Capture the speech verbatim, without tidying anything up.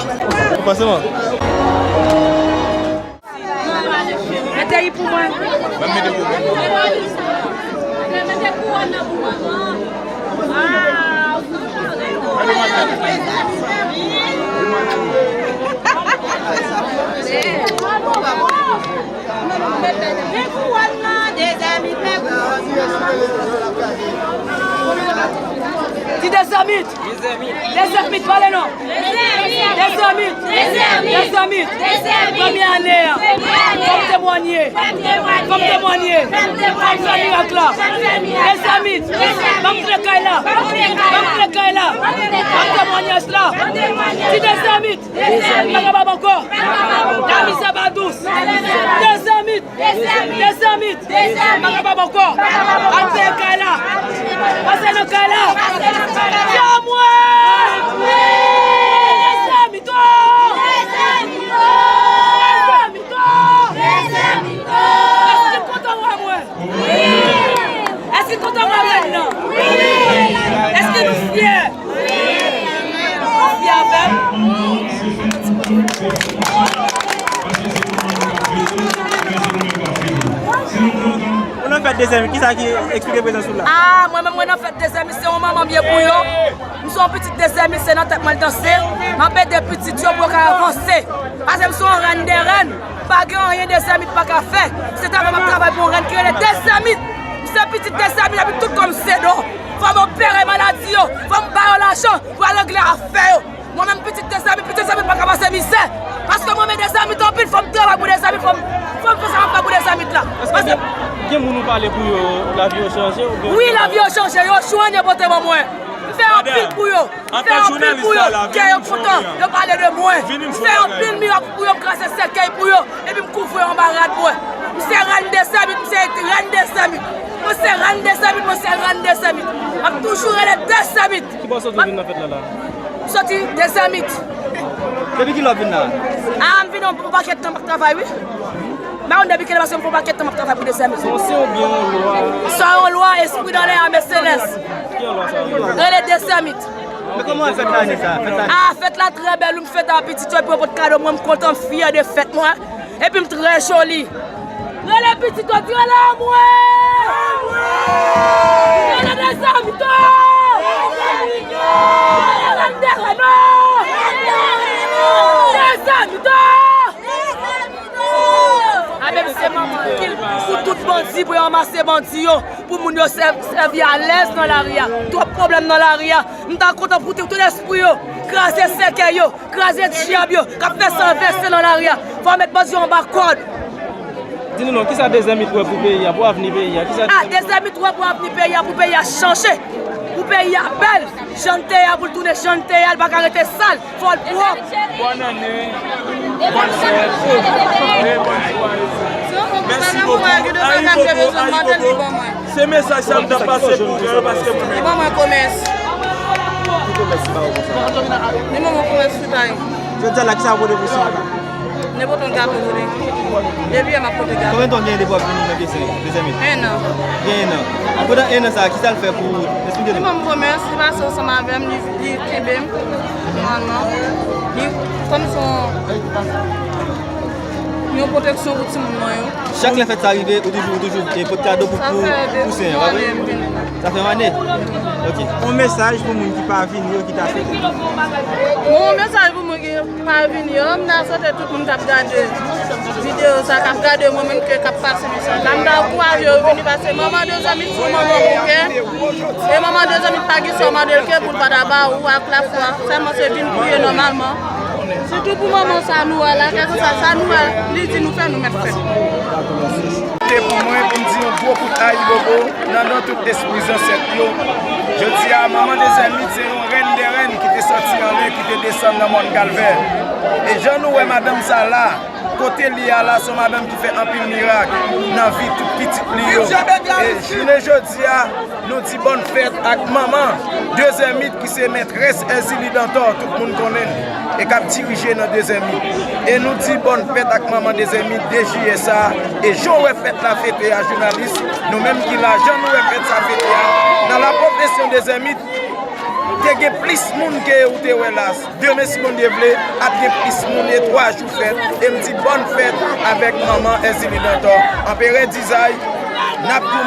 Ou panse mwen? Mete yi pou mwen. Mwen mete pou mwen. Mete kouwòn nan pou manman. Ah, men kouwòn nan, dezèmit, men kouwòn nan. Ti dezèmit. Dezèmit, pale non. Dezèmit. Dezèmit. Premye ane a. Fò m temwanye. Fò m temwanye. Fò m fè mirak la. Dezèmit. Ban m kle kay la. Ban m kle kay la. Ban m temwanyaj la. Ti dezèmit. Pa kapab ankò. Lamizè pa dous. Dezèmit. Dezèmit. Pa kapab ankò. Antre kay la. Pase nan kay la. Fè mwen. Dezèmit. Dezèmit. Èske w kontan wè mwen? Èske w kontan wè rèn nan? Èske nou fyè? Ou fyè avè m? Ou nan fèt dezèmit, kisa ki eksplike prezans ou la? Ah, mwen menm, mwen nan fèt dezèmit, se yon manman m ye pou yo. M se yon pitit dezèmit, se nan tèt mwen l danse. M ap ede pitit yo pou yo ka avanse. Paske m se yon rèn de rèn. Pa gen anyen dezèmit pa ka fè. Se travay m ap travay pou yon rèn ki rele dezèmit. M se pitit dezèmit, epi tout kò m se do. Fò m opere maladi yo. Fò m ba yo lajan pou al regle afè yo. Mwen menm pitit dezèmit, pitit dezèmit pa ka pase mizè. Paske mwen renmen dezèmit anpil, fò m travay pou dezèmit, fò m, fò m fè sa m ap fè pou dezèmit la. Èske gen, gen moun ou pale pou yo, lavi yo chanje oubyen? Wi, lavi yo chanje, yo jwenn, yo pote ban mwen. M fè anpil pou yo. M fè anpil pou yo. Kè yo kontan, yo pale de mwen. M fè anpil mirak pou yo, m kraze sèkèy pou yo. Epi m kouvri yo anba rad mwen. M se rèn dezèmit, m se rèn dezèmit. Mwen se rèn dezèmit, mwen se rèn dezèmit. M ap toujou rele dezèmit. Ki bò w soti vin nan fèt la la? M soti dezèmit. Depi kilè w vin la? Ah, m vin yon pakèt tan m ap travay, wi. M pa konn depi kilè paske m fè yon pakèt tan m ap travay pou dezèmit. Se yon siy oubyen yon lwa? Se yon lwa, espri dans les armées célestes. Ki yon lwa sa? Rele dezèmit. Men kòman w fèt la ane sa? Fèt la ane? Ah, fèt la trè bèl, wi, m fèt a pitit yo, epi yo pote kado mwen, m kontan, m fyè de fèt mwen. Epi m trè joli. Rele pitit yo, di rele anmwe! Rele dezèmit yo! Rele rèn de rèn yo! Dezèmit yo! Amen, se manman ki pou tout bandi, pou yo ranmase bandi yo, pou moun yo sè-, sèvi alèz nan lari a. Twòp pwoblèm nan lari a. M ta kontan pou tout, tout lespri yo, kraze sèkèy yo, kraze dyab yo, k ap fè san vèse nan lari a. Fò met bandi yo anba kòd. Di nou non, kisa dezèmit wè pou peyi a, pou avni peyi a? Kisa... Ah, dezèmit wè pou avni peyi a, pou peyi a chanje, pou peyi a bèl. Jan l te ye a, pou l tounen jan l te ye a, l pa ka rete sal. Fò l pwòp. Bòn ane, bòn fèt, e bòn swarete. Mèsi bokou. Ayibobo, ayibobo. Se mesaj sa m t ap pase pou ou, paske mwen menm. Li ban mwen komès. Ki komès li ba ou konsa? Li ban mwen komès fritay. Jodi a la, kisa w pote pou swen la? Nenpòt yon gato pou li. Depi yè m ap pote gato. Konbyen tan w genyen depi w ap vini nan dezèmit? Dezèmit? En an. Gen en an. Pandan en an sa a, kisa l fè pou ou? Eksplike nou. Li ban m komès, li pase ansanm avè m, li, li kenbe m. Nòmalman. Li kòm se yon, yon pwoteksyon pou timoun mwen yo. Chak lè fèt sa rive, ou toujou, ou toujou, e, pot kado pou, pou, pou sen an, pa vre? Sa fè yon ane? Ok. Yon mesaj pou moun ki pa vini yo, ki ta swete vini? Bon, yon mesaj pou moun ki pa vini yo, m ta swete tout moun k ap gade videyo sa, k ap gade mwen menm, ke k ap pase mesaj la, m ta ankouraje yo vini, paske manman dezèmit se yon manman bouke. E manman dezèmit pa gen sa w mande l ke pou l pa ta ba ou ak lafwa. Sèlman se vin priye nòmalman. Sitou pou manman sa nou a la, kèlkeswa sa nou a, li di nou fè, nou mèt fè. Se pou mwen pou m di yon gwo kout ayibobo nan non tout espri zansèt yo. Jodi a, manman dezèmit se yon rèn de rèn ki te sòti anlè, ki te desann nan mòn Kalvè. E jan nou wè madanm sa la, kote li a la, se yon madanm ki fè anpil mirak nan vi tout pitit li yo. E jounen jodi a, nou di bòn fèt ak manman dezèmit ki se mètrès Èzili Dantò, tout moun konnen l, e k ap dirije nan dezèmit. E nou di bòn fèt ak manman dezèmit de jiyè sa a. E jan w wè fèt la fete a, jounalis, nou menm ki la, jan nou wè fèt sa fete a, nan la pwofesyon dezèmit, Te gen plis moun ke ou te wè la. Demen, si Bondye vle, ap gen plis moun e twa jou fèt. E m di bòn fèt avèk manman Èzili Dantò. Anperè Dizay, n ap goumen.